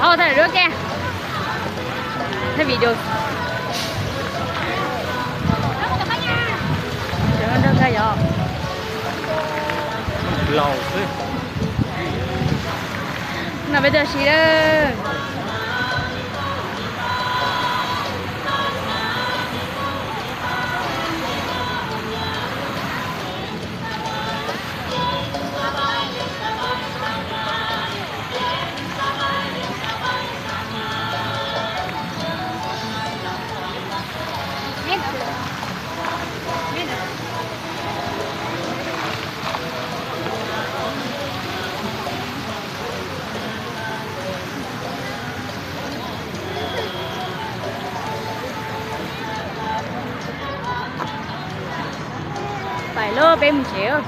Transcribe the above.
Ho thaij duab ke. Thaij video. Nrog kag yog. Laus xwb. No peb tuaj si lawm. Pais lauj, peb mus tsev.